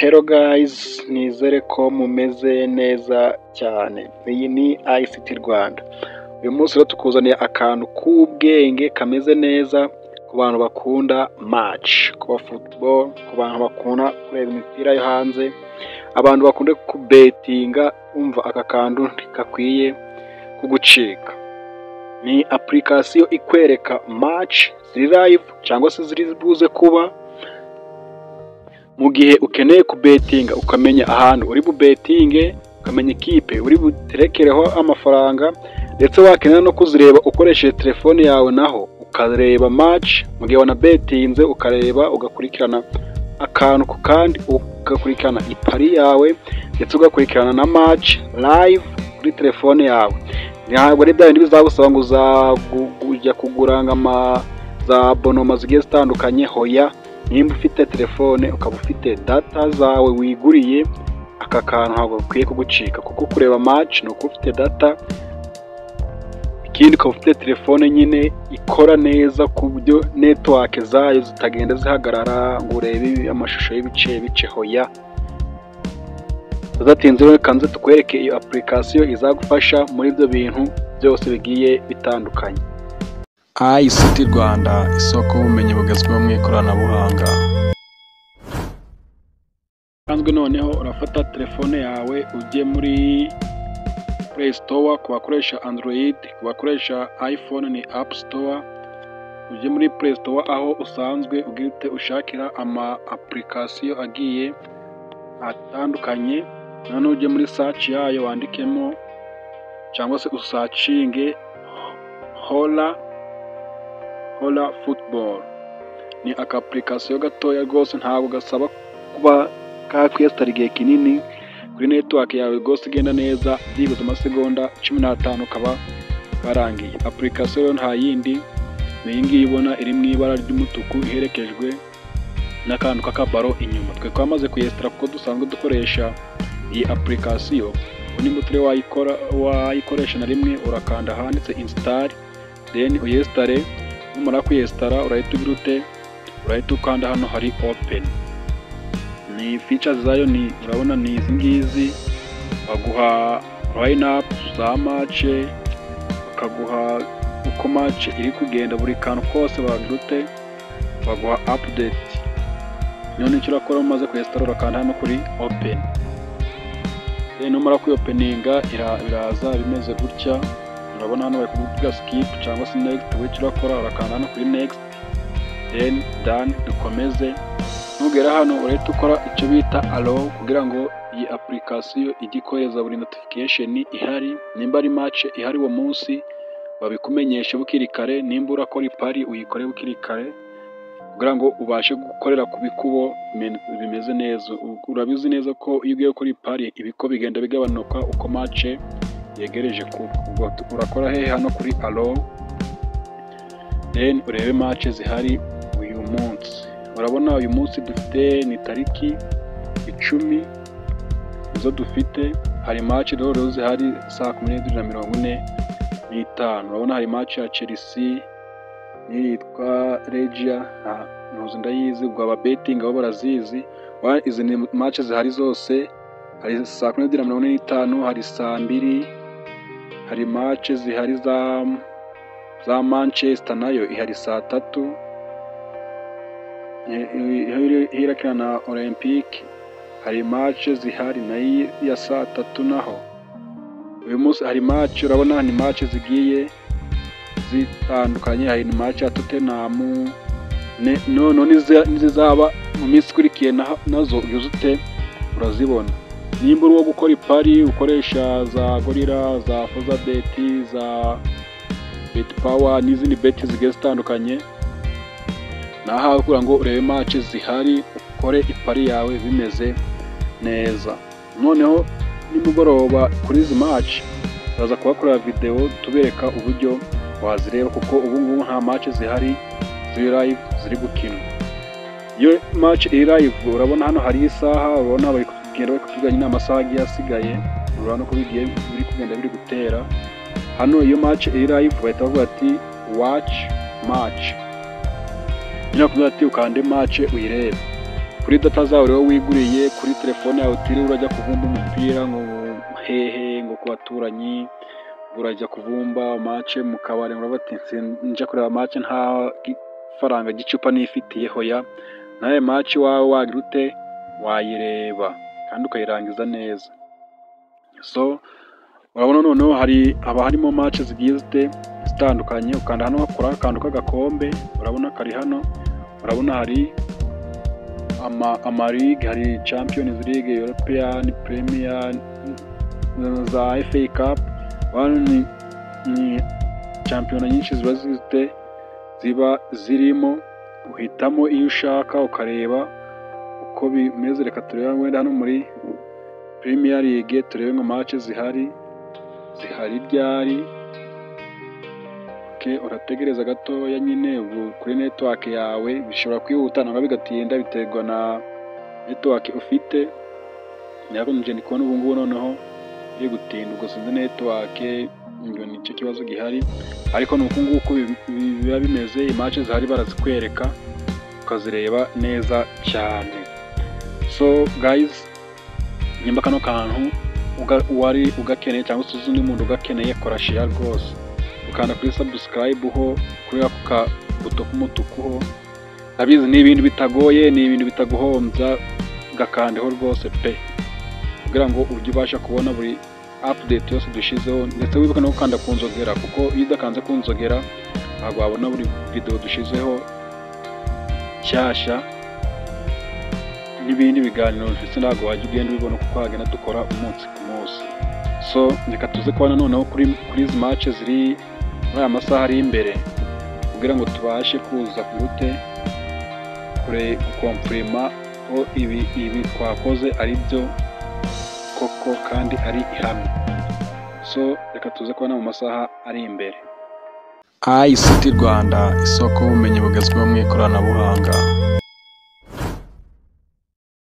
Hello guys, nizere ko mumeze neza cyane. Iyi ni ICT Rwanda. Uyu munsi rero tukuzaniye akantu k'ubwenge kameze neza ku bantu bakunda match, ku ba football, ku bantu bakunda kureba imipira yo hanze, abantu bakunda kubetinga, umva aka kantu ntigakwiye kugucika. Ni application ikwereka match ziri live cyangwa se ziri buze kuba, mu gihe ukeneye kubetinga ukamenya ahantu uri bubetinge, ukamenya ikipe uri buterekereho amafaranga, ndetse wakenera no kuzireba ukoresheje telefone yawe, naho ukareba match. Mu gihe wanabetinze, ukareba, ugakurikirana akantu ku kandi, ugakurikirana ipari yawe, ndetse ugakurikirana na match live kuri telefone yawe. Ntabwo ari bya bindi bizagusaba ngo uzajya kugura ama za abonnement zigiye zitandukanye. Hoya, nimba ufite telefone, ukaba ufite data zawe wiguriye, aka kantu ntabwo gakwiye kugucika, kuko kureba match ni uko ufite data, ikindi ukaba ufite telefone nyine ikora neza ku buryo network zayo zitagenda zihagarara ngo urebe amashusho y'ibice bice. Hoya, tudatinze rero, reka nze tukwereke iyo application izagufasha muri ibyo bintu byose bigiye bitandukanye. ICT Rwanda, isoko y'ubumenyi bugezweho mu ikoranabuhanga. Sanzwe noneho urafata telefone yawe, ujye muri Play Store ku bakoresha Android, ku bakoresha iPhone ni App Store. Ujye muri Play Store aho usanzwe ubwite ushakira ama application agiye atandukanye, noneho ujye muri search yayo, wandikemo cyangwa se usearchinge Hola Hola Football. Ni aka application gatoya rwose, ntabwo gasaba kuba kakwiyesitara igihe kinini kuri network yawe rwose igenda neza, byibuze amasegonda 15 kaba karangiye. Application rero nta yindi, ni iyi ngiyi ubona iri mu ibara ry'umutuku, iherekejwe n'akantu k'akabaro inyuma. Twe twamaze kuyesitara kuko dusanzwe dukoresha iyi application. Nimba utari wayikora, wayikoresha na rimwe, urakanda ahanditse install, then uyesitare. Numara kuyesitara, urahita ugira ute? Urahita ukanda hano hari open. Ni features zayo ni urabona ni izi ngizi: baguha line up za match, bakaguha uko match iri kugenda, buri kantu kose bagira ute? Baguha update. None icyo urakora umaze kuyesitara, urakanda hano kuri open. Then numara kuyopeninga, biraza bimeze gutya. Urabona hano bari kuvuga skip cyangwa se next. Wowe icyo urakora, urakanda hano kuri next, then done, dukomeze. Nugera hano, urahita ukora icyo bita allow, kugira ngo iyi application ijye ikohereza buri notification ihari. Nimba ari match ihari uwo munsi, babikumenyeshe bukiri kare. Nimba urakora ipari, uyikore bukiri kare, kugira ngo ubashe gukorera ku bikubo bimeze neza. Urabizi neza ko iyo ugiye kuri ipari, ibiko bigenda bigabanuka uko match yegereje kuba. Ubwo urakora hehe? Hano kuri allow, then urebe match zihari uyu munsi. Urabona uyu munsi dufite ni tariki 10, nizo dufite. Hari match rero zihari saa 12:45. Urabona hari match ya Chelsea n'iyitwa Legia, ntuzi ndayizi, ubwo aba betting bo barazizi. Izi ni match zihari zose. Hari saa 12:45, hari saa 2, hari match zihari za Manchester, nayo ihari saa 3, irakina na Olympique. Hari match zihari nayo ya saa 3. Naho uyu munsi hari match, urabona ni match zigiye zitandukanye. Hari match ya Tottenham, none n'izizaba mu minsi ikurikiye nazo ute urazibona. Nimba uri uwo gukora ipari, ukoresha za Gorilla, za Forzabet, za Betpawa n'izindi bet zigiye zitandukanye, nahawe kugira ngo urebe match zihari, ukore ipari yawe bimeze neza. Noneho nimugoroba kuri izi match turaza kubakorera video tubereka uburyo wazireba, kuko ubu ngubu nta match zihari ziri live ziri gukinwa. Iyo match iri live, urabona hano hari isaha, urabona bari kugenda bari kutubwira nyine amasaha agiye asigaye. Urabona ko bigiye biri kugenda biri gutera. Hano iyo match iri live, bahita bavuga ati "Watch match", nyine bakubwira ati ukande match uyirebe. Kuri data zawe rero wiguriye kuri telefone yawe, utiriwe urajya kuvumba umupira ngo hehe, ngo ku baturanyi, urajya kuvumba match mu kabari, ngo uravuga ati njya kureba match nta faranga ry'icupa nifitiye. Hoya, nawe match iwawe wagira ute? Wayireba kandi ukayirangiza neza. So urabona noneho hari haba harimo match zigiye zite zitandukanye. Ukanda hano kuri akantu k'agakombe, urabona kari hano. Urabona hari ama league, hari Champions League, European Premier, za FA Cup. Ni shampiyona nyinshi ziba zifite, ziba zirimo. Uhitamo iyo ushaka, ukareba uko bimeze. Reka turebe wenda hano muri Premier League, turebe ngo match zihari, zihari ryari. Urategereza gatoya nyine kuri network yawe, bishobora kwihuta nangwa bigatinda, biterwa na network ufite. Njye ndi kubona ubu ngubu noneho biri gutinda, ubwo sinzi network ngo nicyo kibazo gihari, ariko ni uku nguku biba bimeze. Match zihari barazikwereka, ukazireba neza cyane. So guys, nimba kano kantu wari ugakeneye cyangwa se uzi undi muntu ugakeneye, kora share rwose, ukanda kuri subscribe ho kuri ako kabuto k'umutuku ho. Ndabizi ni ibintu bitagoye, ni ibintu bitaguhombya, gakandeho rwose pe, kugira ngo ujye ubasha kubona buri update yose dushizeho. Ndetse wibuke no gukanda ku nzogera, kuko iyo udakanze ku nzogera ntabwo wabona buri video dushizeho nshyashya n'ibindi biganiro, ndetse ntabwo wajya ugenda ubibona kuko wagenda dukora umunsi ku munsi. So reka tuze kubona noneho kuri izi match ziri muri aya masaha ari imbere, kugira ngo tubashe kuza gute kure gukomfirima ko ibi twakoze ari byo koko kandi ari ihame. So reka tuze kubona mu masaha ari imbere. ICT Rwanda, isoko y'ubumenyi bugezweho mu ikoranabuhanga.